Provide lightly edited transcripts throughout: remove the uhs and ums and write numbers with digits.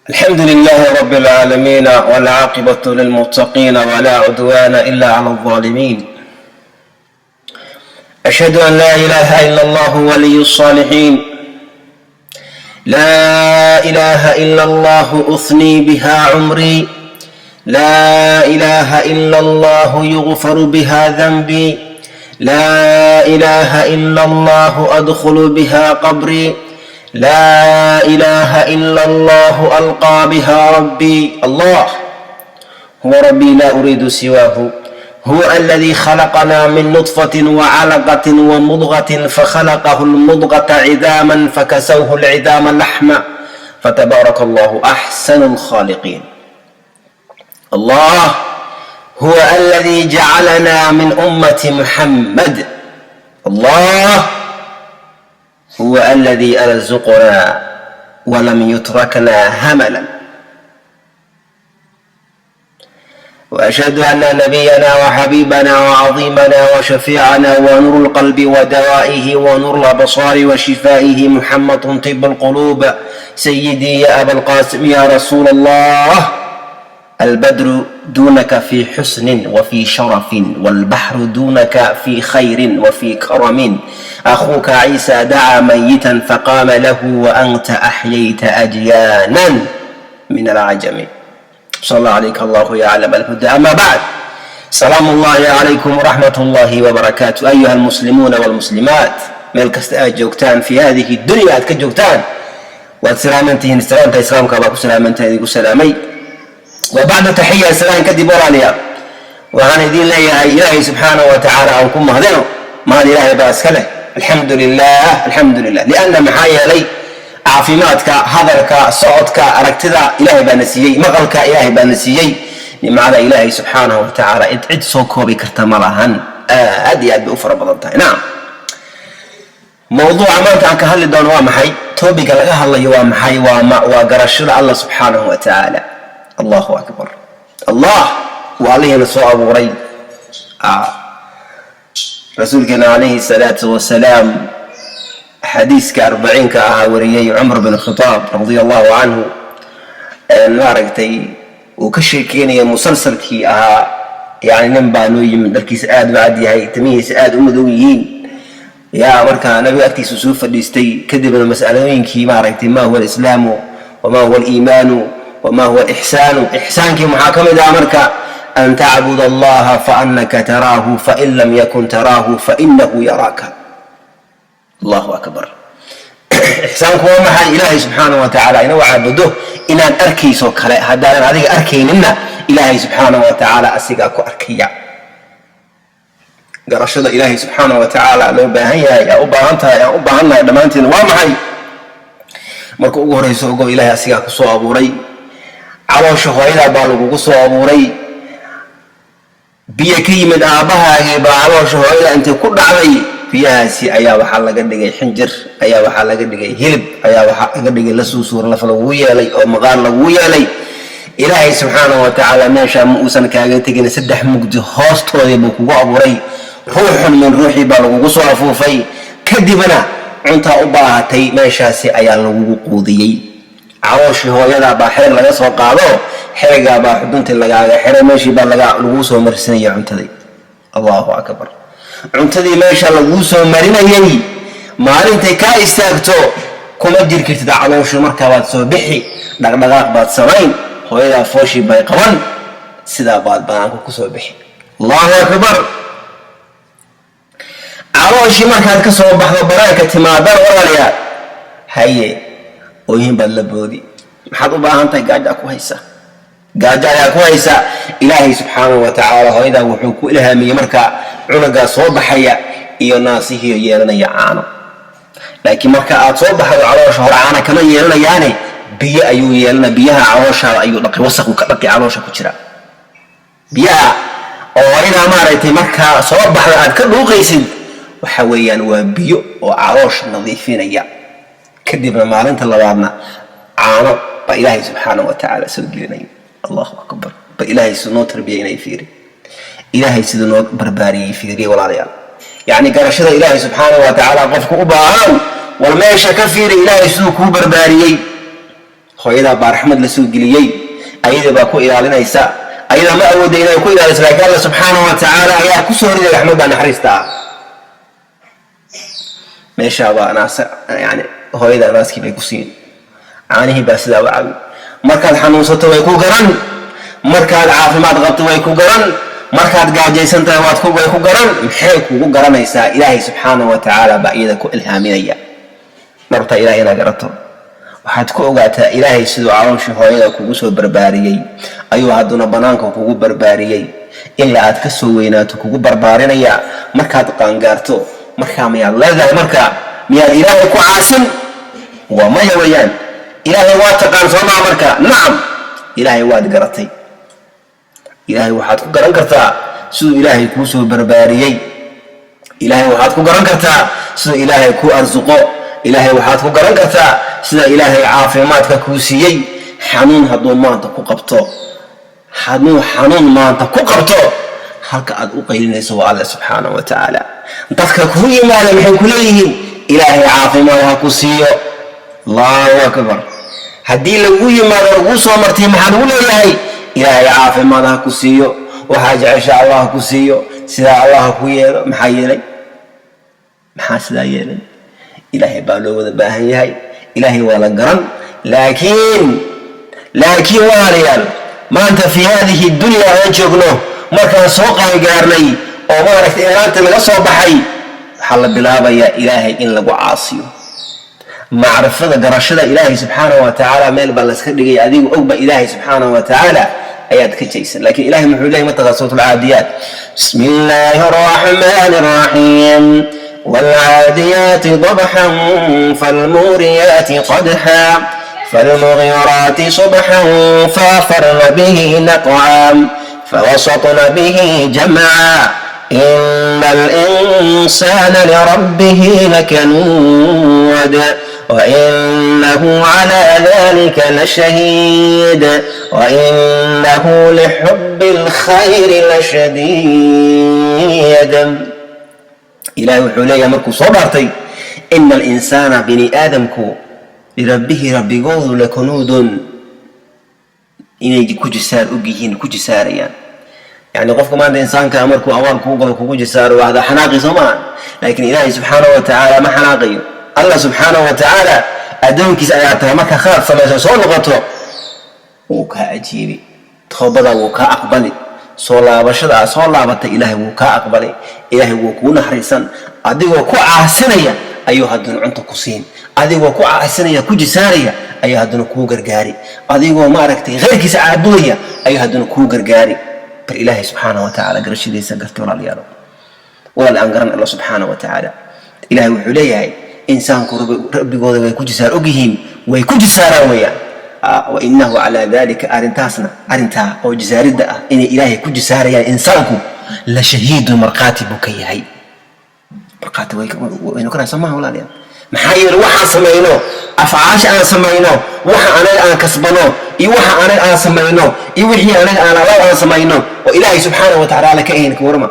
الحمد لله رب العالمين، والعاقبة للمتقين، ولا عدوان إلا على الظالمين. أشهد أن لا إله إلا الله ولي الصالحين. لا إله إلا الله أثني بها عمري، لا إله إلا الله يغفر بها ذنبي، لا إله إلا الله أدخل بها قبري، لا إله إلا الله ألقى بها ربي. الله هو ربي، لا أريد سواه. هو الذي خلقنا من نطفة وعلقة ومضغة، فخلقه المضغة عظاما، فكسوه العظام لحما، فتبارك الله أحسن الخالقين. الله هو الذي جعلنا من أمة محمد. الله هو الذي أرزقنا ولم يتركنا هملا. وأشهد أن نبينا وحبيبنا وعظيمنا وشفيعنا ونور القلب ودوائه ونور الأبصار وشفائه محمد طب القلوب، سيدي يا أبا القاسم يا رسول الله. البدر دونك في حسن وفي شرف، والبحر دونك في خير وفي كرم. أخوك عيسى دعا ميتا فقام له، وأنت أحييت أجيانا من العجم. صلى عليك الله يا علم الهدى. أما بعد، سلام الله عليكم ورحمة الله وبركاته، أيها المسلمون والمسلمات، meel kasta aad joogtaan في هذه الدنيا aad ka joogtaan, waad salaamantihiin. Salaamta Islaamka baa ku salaamantaha, idinku salaamay. وبعد تحية, salaan kadib, walaalayaal, waxaan idiin leeyahay Ilaahay subxaanahu wa tacaala aan ku mahdino. Mahad Ilaahay baa iska leh. Alxamdu lilah, alxamdu lilah, lianna maxaa yeelay caafimaadka, hadalka, socodka, aragtida Ilaahay baana siiyey, maqalka Ilaahay baana siiyey. Nimcada Ilaahay subxaanahu wa tacaala cid soo koobi karta ma lahan, aad iyo aad bay u fara badan tahay. Nacam, mawduuca maanta aan ka hadli doono waa maxay? Topic-ga laga hadlayo waa maxay? Waa garashada Allah subxaanahu wa tacaala. Allahu akbar! Allah waa Allihiina soo abuuray. Rasuulkeena calayhi salaatu wasalaam, xadiiska arbaciinka ahaa wariyey Cumar bin Khitaab radia Allahu canhu, maaragtay, uu ka sheekeynaya musalsalkii ahaa, yani nin baa noo yimid, dharkiisa aad u cad yahay, timihiisa aad u madow yihiin. Yaa markaa Nabiga agtiisa soo fadhiistay, kadibna mas'alooyinkii, maaragtay, ما هو الإسلام وما هو الإيمان وما هو الإحسان. Ixsaankii maxaa ka mid ah? Marka أن تعبد الله كأنك تراه، فإن لم يكن تراه فإنه يراك. Allahu akbar! Ixsaanku waa maxay? Ilaahay subxaana wa tacaala inuu caabudo inaad arkayso kale. Haddaanan adiga arkayninna, Ilaahay subxaana wa tacaala asigaa ku arkaya. Garashada Ilaahay subxaana wa tacaala loo baahan yahay, aa u baahan tahay, aan u baahan nahay dhammaanteen, waa maxay? Marka ugu horreyso, ogow, Ilahay asigaa ku soo abuuray. Caloosha hooyadaa baa lagugu soo abuuray. Biyo ka yimid aabbahaagii baa caloosha hooyada intay ku dhacday, biyahaasi ayaa waxaa laga dhigay xinjir, ayaa waxaa laga dhigay hilib, ayaa waxaa laga dhigay la suusuur, laf lagugu yeelay oo maqaar lagugu yeelay. Ilaahay subxaanahu wa tacaala meeshaa ma uusan kaaga tegin. Saddex mugdi hoostoodii buu kugu abuuray. روح من روحي baa lagugu soo afuufay. Kadibna cuntaa u baahatay, meeshaasi ayaa lagugu quudiyey. Calooshii hooyadaa baa xerig laga soo qaado, xerigaa baa xuduntii lagaaga xiray, meeshii baa laguu soo marsinaya cuntadii. Allahu akbar! Cuntadii meesha laguu soo marinayay, maalintay kaa istaagto kuma jir kartid calooshu. Markaa baad soo bixi, dhaqdhaqaaq baad samayn, hooyadaa fooshii bay qaban, sidaa baad banaanka kusoo bixi. Allahu akbar! Calooshii markaad ka soo baxdo, banaanka timaadana, walaalayaal, haye, ooyin baad la boodi. Maxaad u baahan tahay? Gaajaa ku haysa, gaajo ayaa ku haysa. Ilaahay subxaanahu wa tacaala hooyadaa wuxuu ku ilhaamiyey markaa cunugaa soo baxaya iyo naasihiio yeelanaya caano. Laakiin marka aad soo baxdo, caloosha hore caana kama yeelanayaane, biyo ayuu yeelana. Biyaha calooshaada ayuu dhaqi, wasaqu ka dhaqi caloosha ku jira. Biyaha oo hooyadaa, maaragtay, markaa soo baxda aad ka dhuuqaysid, waxa weeyaan waa biyo oo caloosha nadiifinaya. Kadibna maalinta labaadna caano baa Ilaahay subxaanahu wa tacaala soo gelinaya. Allahu akbar! Ba Ilaahay siduu noo tarbiyaynay fiiri, Ilaahay siduu noo barbaariyey fiiriye. Walaalayaal, yacni garashada Ilaahay subxaanahu wa tacaala qofku u baahan, war meesha ka fiiri Ilaahay siduu kuu barbaariyey. Hooyadaa baa raxmad la soo geliyey, ayada baa ku ilaalinaysa. Ayada ma awooda inay ku ilaaliso, laakiin Alla subxaanahu wa tacaala ayaa ku soo riday raxmadda naxariista ah. Meeshaabaa naas, yani hooyada naaskii bay ku siin, caanihii baa sidaa u cabi. Markaad xanuunsato way ku garan, markaad caafimaad qabto way ku garan, markaad gaajaysan tahay waad way ku garan. Maxay kugu garanaysaa? Ilaahay subxaanahu wa tacaala baa iyada ku ilhaaminaya. Martaa Ilahay inaad garato waxaad ku ogaataa, Ilaahay siduu calooshii hooyada kugu soo barbaariyey ayuu hadduna bannaanka kugu barbaariyey, ilaa aad ka soo weynaato kugu barbaarinaya. Markaad qaangaarto markaa miyaad leedahay, marka miyaad Ilaahay ku caasin? Waa maya weeyaan. Ilaahay waa taqaan, soo maa? Marka nacam, Ilaahay waad garatay. Ilaahay waxaad ku garan kartaa siduu Ilaahay kuu soo barbaariyey. Ilaahay waxaad ku garan kartaa siduu Ilaahay kuu arsuqo. Ilaahay waxaad ku garan kartaa sida Ilaahay caafimaadka kuu siiyey. Xanuun hadduu maanta ku qabto, hadduu xanuun maanta ku qabto, halka aad u qaylinayso waa Alle subxaanahu wa tacaala. Dadka kuu yimaada maxay ku leeyihiin? Ilaahay caafimaad ha ku siiyo. Allahu akbar. Haddii lagu yimaado, laguu soo martay, maxaa lagu leeyahay? Ilaahay caafimaad ha ku siiyo, waxaa jecesha Allah ku siiyo, sidaa Allah ku yeelo. Maxaa yeelay? Maxaa sidaa yeelay? Ilaahay baa loo wada baahan yahay, Ilaahay waa la garan. Laakiin walaalayaal, maanta fi hadihi dunya aan joogno, markaan soo qaangaarnay oo maaragtay inaanta laga soo baxay, waxaa la bilaabayaa Ilaahay in lagu caasiyo. Macrifada, garashada Ilaahay subxaanahu wa tacaala meel baa layska dhigaya. Adigu ogba Ilaahay subxaanahu wa tacaala ayaad ka jaysan. Laakiin Ilahay muxuu leeyahy? Mataqaa suurat Alcaadiyaat? Bismi illaahi araxmaani araxiim. والعاديات ضبحا فالموريات قدحا فالمغيرات صبحا فأثرن به نقعا فوسطن به جمعا إن الإنسان لربه لكنود وإنه على ذلك لشهيد وإنه لحب الخير لشديد. Ilahay wuxuu leeyahay markuu soo dhaartay: ina alinsaana, bini aadamku, lirabbihi, rabbigoodu, lakanuudun, inay ku jisaar og yihiin, ku jisaarayaan. Yani qofka maanta insaanka markuu abaal kuu galo, kugu jisaaro, wahda xanaaqi, soo maaha? Laakiin Ilaahay subxaanahu wa tacaala ma xanaaqayo. Allah subxaanahu wa tacaala addoonkiisa ayaa tahay. Marka khalad samayso, soo noqoto, wuu kaa ajiibi, toobadaa wuu kaa aqbali, soo laabashada aad soo laabatay Ilaahay wuu kaa aqbalay, Ilaahay wuu kuu naxariisan. Adigoo ku caasinaya ayuu haddana cunta ku siin, adigoo ku caasinaya, ku jisaaraya, ayuu haddana kuu gargaari, adigoo maaragtay khayrkiisa caabudaya ayuu haddana kuu gargaari. Bal Ilaahay subxaana wa tacaala garashadiisa gartay, walaalayaalo. Walaal, aan garan Alla subxaana wa tacaala. Ilaahay wuxuu leeyahay insaanku rabbigooda way ku jisaar ogyihiin, way ku jisaaraan weeyaan. Wainahu calaa dalika, arrintaasna, arrintaa oo jisaaridda ah inay Ilaahay ku jisaarayaan insaanku, la shahiidun, markhaati buu ka yahay. Markhaati way noqonaysaa, maha walaalayaal? Maxaa yeele, waxaan samayno, afcaasha aan samayno, waxa anaga aan kasbano iyo waxa anaga aan samayno iyo wixii anaga aan alla aan samayno oo Ilaahay subxaana wa tacaala ka ahayn, ka warma?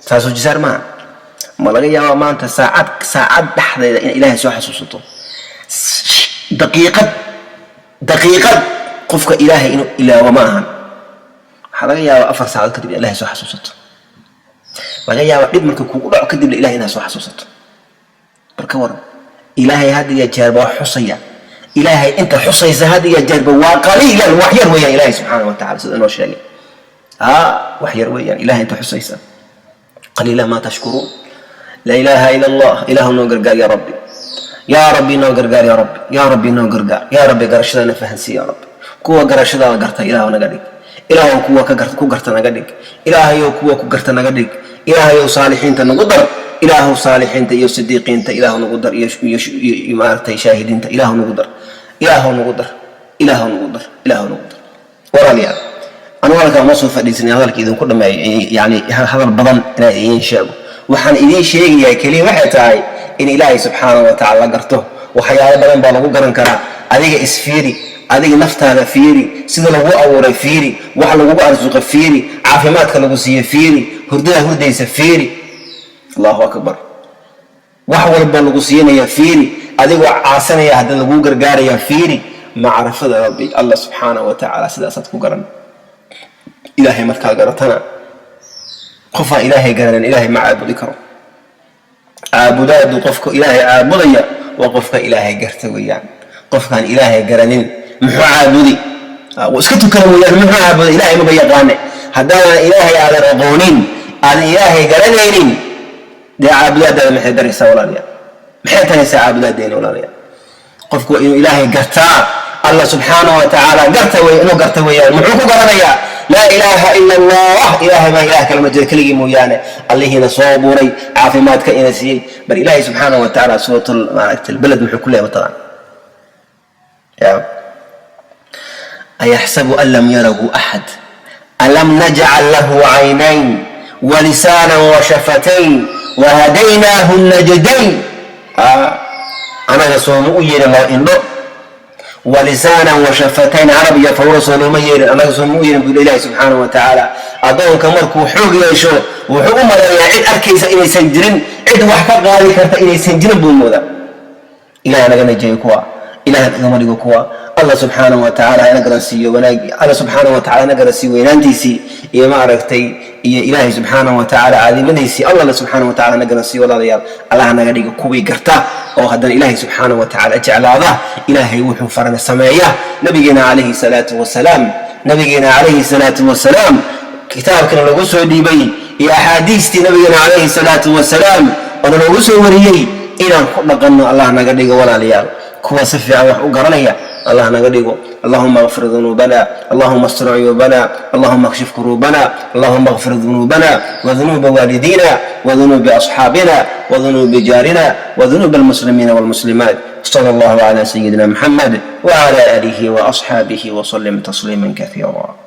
Saasoo jisaar maaha? Ma laga yaabaa maanta saacad saacad dhexdeeda in Ilaahay soo xasuusato? Daqiiqad daqiiqad qofka Ilaahay inuu ilaawo ma ahan. Waxaa laga yaabaa 4 saacadood kadib in Ilahay soo xasuusato. Laga yaaba dhib marka kugu dhaco kadibna Ilahay inaad soo xasuusato. Marka waran, Ilaahay had iyo jeerba waa xusaya. Ilaahay inta xusaysa had iyo jeerba waa qaliilan, wax yar weeyaan. Ilahay subxaana wa tacala sida inoo sheegay, wax yar weeyaan Ilahay inta xusaysa. Qaliila maa tashkuruun. Laa ilaaha ila Allah. Ilaahu noo gargaar, yaa Rabbi, yaa Rabbi noo gargaar, yaa Rabbi, yaa Rabbi noo gargaar, yaa Rabbi. Garashadana fahansiiya, yaa Rabbi. Kuwa garashadaada garta Ilaahu naga dhig. Ilaahow kuwa ku garta naga dhig. Ilaahayow kuwa ku garta naga dhig. Ilaahayow saalixiinta nagu dar. Ilaahow saalixiinta iyo sidiiqiinta Ilaahu nagu dar, iyo maaragtay shaahidiinta Ilaahu nagu dar, Ilaahow nagu dar, Ilaahow nagu dar, Ilaahow nagu dar. Walaalayaal, anigu halkaa ma soo fadhiisanay hadalka idinku dhameeyo, yani hadal badan inaan idiin sheego. Waxaan idiin sheegayaa keliya waxay tahay in Ilaahay subxaana wa tacala la garto. Waxyaalo badan baa lagu garan karaa. Adiga isfiiri, adiga naftaada fiiri, sida lagu abuuray fiiri, wax lagugu arsuqa fiiri, caafimaadka lagu siiye fiiri, hurdada hurdaysa fiiri. Allahu akbar. Wax walba lagu siinaya fiiri, adigoo caasanaya haddana laguu gargaaraya fiiri. Macrifada Rabbi Allah subxaana wa tacaala sidaasaad ku garan. Ilaahay markaa garatana, qofaan Ilaahay garanan Ilaahay ma caabudi karo. Caabudaadu, qofka Ilaahay caabudaya waa qofka Ilaahay garta weeyaan. Qofkaan Ilaahay garanin muxuu caabudi? Wuu iska tukana weeyaan. Muxuu caabuday? Ilaahay maba yaqaane. Haddaanan Ilaahay aadan aqoonin, aadan Ilaahay garanaynin, dee caabudaadaada maxay daraysaa, walaalayaal? Maxay taraysaa caabudaadeena, walaalayaal? Qofku waa inuu Ilaahay gartaa, Allah subxaanahu wa tacaala garta wey, inuu garta weeyaan. Muxuu ku garanayaa? Laa ilaaha ila Allah, Ilaahay baa ilaah kalama jiro keligii mooyaane, Allihiina soo abuuray, caafimaadka ina siiyey. Bal Ilaahay subxaanahu wa tacaala suuratul maaragta Albalad muxuu ku leeyahay? Mataqaan ya ayaxsabu an lam yarahu axad alam najcal lahu caynayn walisaanan washafatayn wahadaynaahu najdayn. Anaga sooma u yeelin laba indho, walisaanan washafatayn, carab iyo fawro soolooma yeelin? Anaga sooma u yeelin, buu Ilahi subxaanahu wa tacaala. Addoonka markuu xoog yeesho, wuxuu u maleeyaa cid arkaysa inaysan jirin, cid wax ka qaadi karta inaysan jirin buu moodaa. Ilahay naga najeeyo kuwa, Ilahay nagama dhigo kuwa. Allah subxaanahu wa tacaala ina garansiiyo wanaag, Allah subxaanahu wa tacala ina garansiiyo weynaantiisii iyo maaragtay iyo Ilaahay subxaanahu wa tacaala caadimadiisii. Allah subxaanahu wa tacala na garansiiyo, walaalayaal. Allah naga dhigo kuwii garta oo haddana Ilaahay subxaanahu wa tacaala jeclaada, Ilaahay wuxuu farana sameeya. Nabigeena calayhi salaatu wasalaam, nabigeena calayhi salaatu wasalaam, kitaabkana lagu soo dhiibay iyo axaadiistii nabigeena calayhi salaatu wasalaam oona loogu soo wariyey inaan ku dhaqanno, Allah naga dhigo, walaalayaal, kuwa si fiican wax u garanaya Allah naga dhigo. اللهم اغفر ذنوبنا، اللهم استر عيوبنا، اللهم اكشف كروبنا. اللهم اغفر ذنوبنا وذنوب والدينا وذنوب أصحابنا وذنوب جارنا وذنوب المسلمين والمسلمات. صلى الله على سيدنا محمد وعلى آله وأصحابه وسلم تسليما كثيرا.